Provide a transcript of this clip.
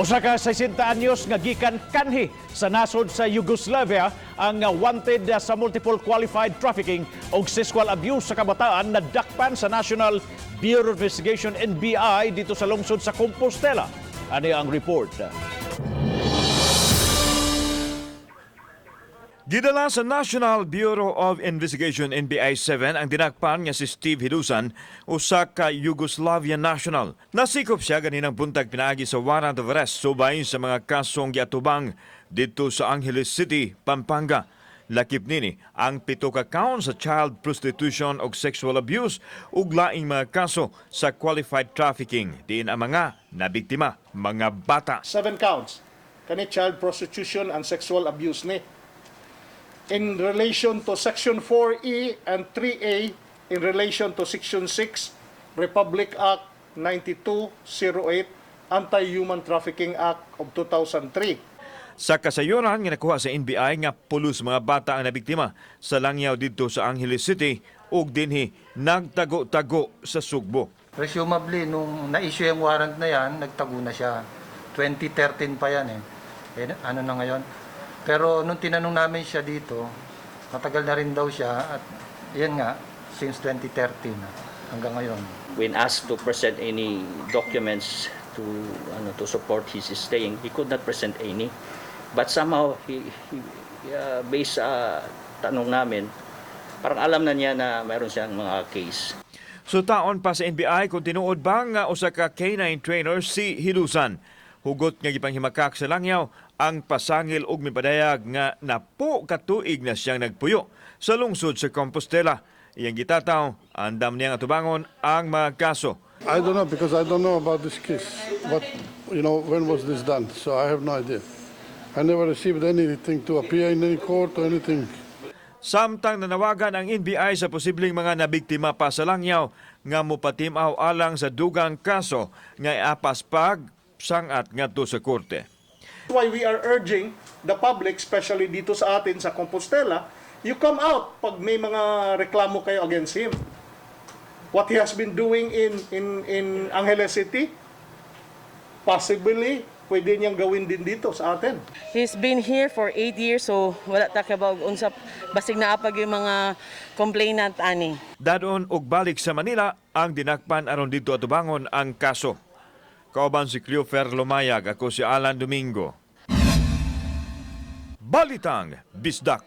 Usa ka 60 anyos nga gikan kanhi sa nasod sa Yugoslavia ang wanted sa multiple qualified trafficking og sexual abuse sa kabataan na dakpan sa National Bureau of Investigation, NBI, dito sa lungsod sa Compostela. Ani ang report. Gidala sa National Bureau of Investigation, NBI 7, ang dinakpan nga si Steve Hidusan, usa ka Yugoslavian national. Nasikop siya ganinang buntag pinaagi sa warrant of arrest subay sa mga kasong giatubang didto sa Angeles City, Pampanga. Lakip nini ang 7 ka count sa child prostitution ug sexual abuse ug laing mga kaso sa qualified trafficking, diin ang mga nabiktima mga bata. Seven counts. Kani child prostitution and sexual abuse ni. In relation to Section 4E and 3A in relation to Section 6, Republic Act 9208, Anti-Human Trafficking Act of 2003. Sa kasayuran nga nakuha sa NBI nga pulos mga bata ang nabiktima sa langyaw didto sa Angeles City ug dinhi nagtago-tago sa Sugbo. Presumably, nung na-issue yung warrant na yan, nagtago na siya. 2013 pa yan eh. Eh, ano na ngayon? Pero nung tinanong namin siya dito, matagal na rin daw siya at yan nga, since 2013 hanggang ngayon. When asked to present any documents to ano, to support his staying, he could not present any. But somehow he, based sa tanong namin, parang alam na niya na mayroon siyang mga case. Sutaon pa sa NBI kung tinuod ba nga usa ka K9 trainer si Hilusan. Hugot nga gipanghimakak sa langyaw ang pasangil og mipadayag nga napo katuig na siyang nagpuyo sa lungsod sa Compostela. Iyang gitataw, andam niyang atubangon ang mga kaso. I don't know because I don't know about this case. What, when was this done? So I have no idea. I never received anything to appear in any court or anything. Samtang nanawagan ang NBI sa posibleng mga nabiktima pa sa langyaw nga mopatimaw alang sa dugang kaso nga iapas pag sangat ngadto sa korte. Why we are urging the public, especially dito sa atin sa Compostela, you come out pag may mga reklamo kayo against him. What he has been doing in Angeles City, possibly pwede niyang gawin din dito sa atin. He's been here for 8 years, so wala ta kabaw unsa, basig naa pa gyud mga complainant ani. Dadon og balik sa Manila ang dinakpan aron didto atubangon ang kaso. Kauban si Cleofer Lumayag, ako si Alan Domingo. Balitang Bisdak.